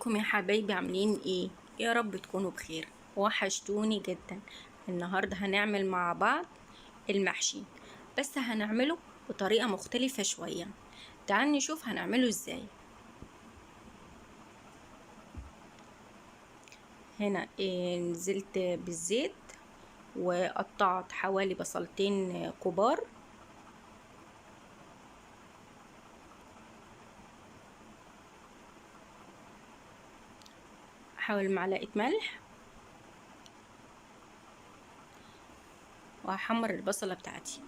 ازيكم يا حبايبي؟ عاملين ايه؟ يا رب تكونوا بخير. وحشتوني جدا. النهارده هنعمل مع بعض المحشي، بس هنعمله بطريقة مختلفة شوية. تعال نشوف هنعمله ازاي. هنا نزلت بالزيت وقطعت حوالي بصلتين كبار، حوالي معلقة ملح، وهحمر البصلة بتاعتي.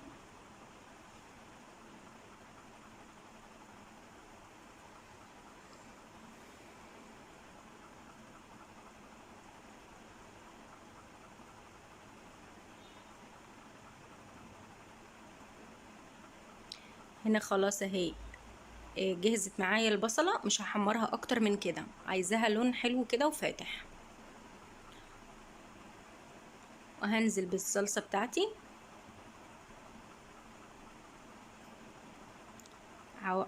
هنا خلاص اهي جهزت معايا البصلة، مش هحمرها اكتر من كده، عايزاها لون حلو كده وفاتح. وهنزل بالصلصة بتاعتي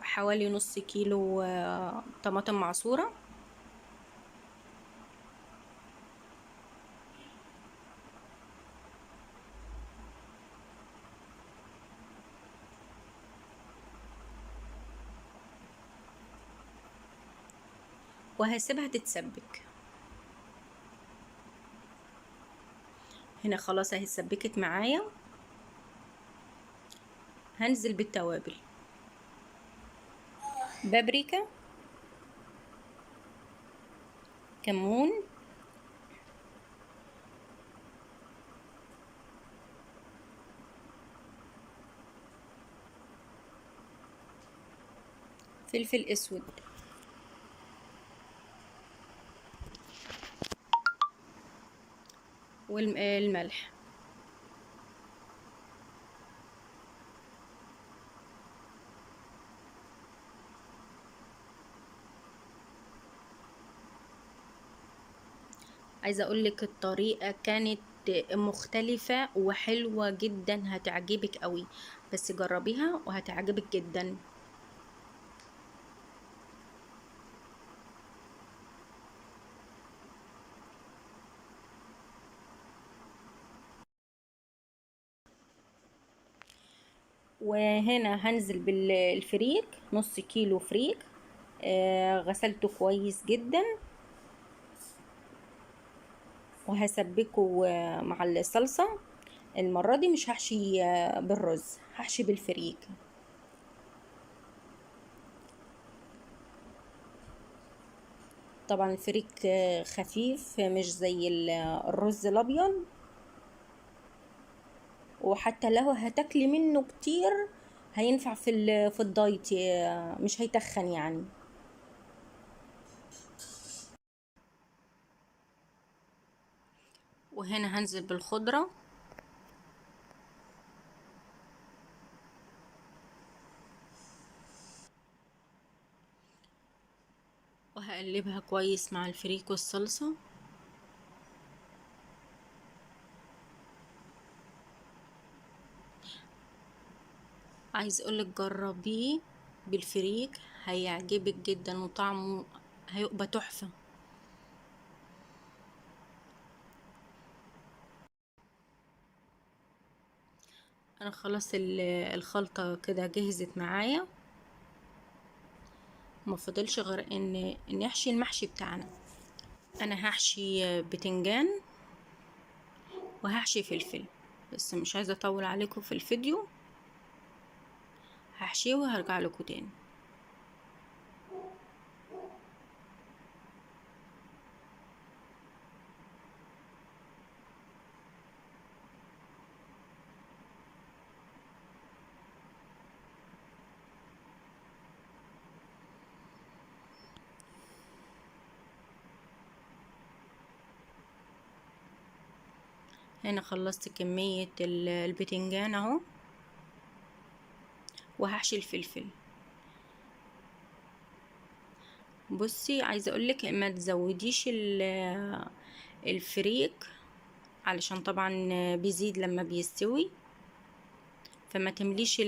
حوالي نص كيلو طماطم معصورة، وهسيبها تتسبك. هنا خلاص اهي اتسبكت معايا. هنزل بالتوابل: بابريكا، كمون، فلفل اسود، والملح. عايزه اقولك الطريقة كانت مختلفة وحلوه جدا، هتعجبك قوي، بس جربيها وهتعجبك جدا. وهنا هنزل بالفريك، نص كيلو فريك، غسلته كويس جدا، وهسبكه مع الصلصة. المرة دي مش هحشي بالرز، هحشي بالفريك. طبعا الفريك خفيف، مش زي الرز الابيض، وحتى لو هتاكلي منه كتير هينفع في الدايت، مش هيتخن يعني. وهنا هنزل بالخضرة، وهقلبها كويس مع الفريك والصلصة. عايز اقولك جربيه بالفريك، هيعجبك جدا وطعمه هيبقى تحفة. انا خلاص الخلطة كده جهزت معايا، ما فضلش غير ان نحشي المحشي بتاعنا. انا هحشي بتنجان وهحشي فلفل، بس مش عايزة اطول عليكم في الفيديو، هحشيه وهرجع لكم تاني. هنا خلصت كمية البتنجان اهو، وهحشي الفلفل. بصي عايزة اقولك ما تزوديش الفريك، علشان طبعا بيزيد لما بيستوي، فما تمليش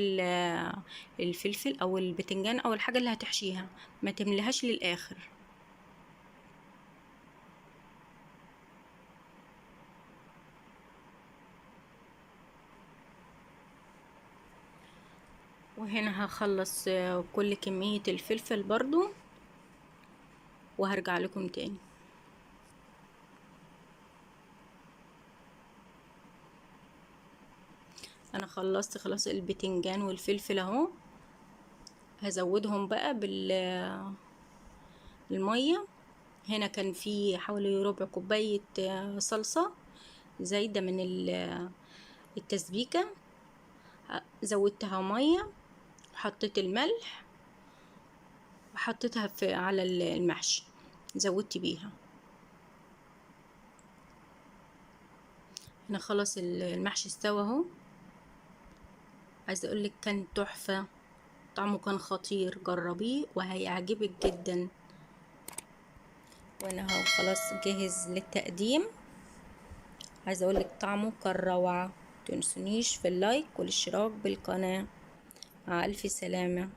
الفلفل او البتنجان او الحاجة اللي هتحشيها، ما تمليهاش للاخر. وهنا هخلص كل كمية الفلفل برضو وهرجع لكم تاني. انا خلصت خلاص البتنجان والفلفل اهو، هزودهم بقى بالمية. هنا كان في حوالي ربع كوباية صلصة زايدة من التسبيكة، زودتها مية وحطيت الملح وحطيتها على المحشي، زودت بيها. هنا خلاص المحشي استوى اهو. عايزه اقولك كان تحفة، طعمه كان خطير، جربيه وهيعجبك جدا. وانا اهو خلاص جاهز للتقديم. عايزه اقولك طعمه كان روعه. متنسونيش في اللايك والاشتراك بالقناة. مع الف سلامه.